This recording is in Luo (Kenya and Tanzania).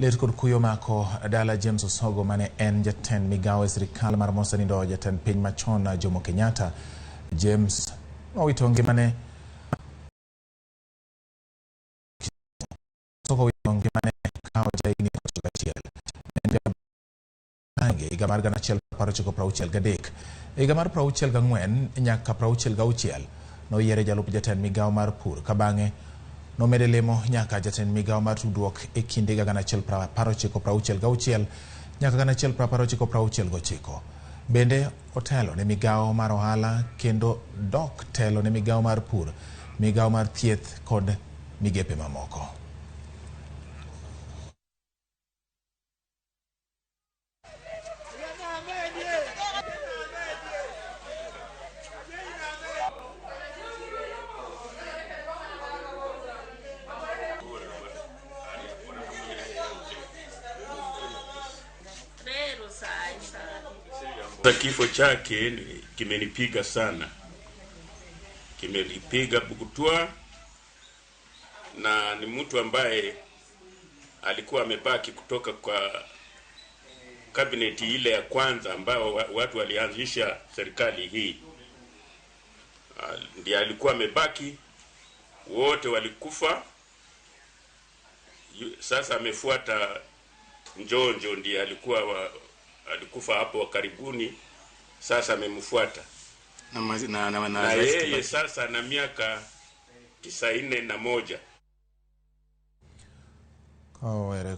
Lit kod kuyo mako dala James Osogo mane en jatend migawo e sirikal mar mosenindo jatend piny machon Jomo Kenyatta. James nowito ngimane Osogo owito ngimane ka ojahigni 91. Ne en Bange higa mar 1963. E higa mar 64 nyaka 66 noyiere jalup jatend migawo mar pur ka bang'e nomede lemo nyaka jatend migawo mar tudruok e kind higa 1966 nyaka 1969. Bende otelo ne migawo mar ohala kendo dok telo ne migawo mar pur, migawo mar thieth kod migepe mamoko. Kifo chake kimenipiga sana, kimenipiga bugutwa, na ni mtu ambaye alikuwa amebaki kutoka kwa kabineti ile ya kwanza ambayo watu walianzisha serikali hii. Ndiye alikuwa amebaki, wote walikufa. Sasa amefuata Njonjo, ndiye alikuwa alikufa hapo karibuni, sasa amemfuata na yeye sasa na miaka 91. Kowere.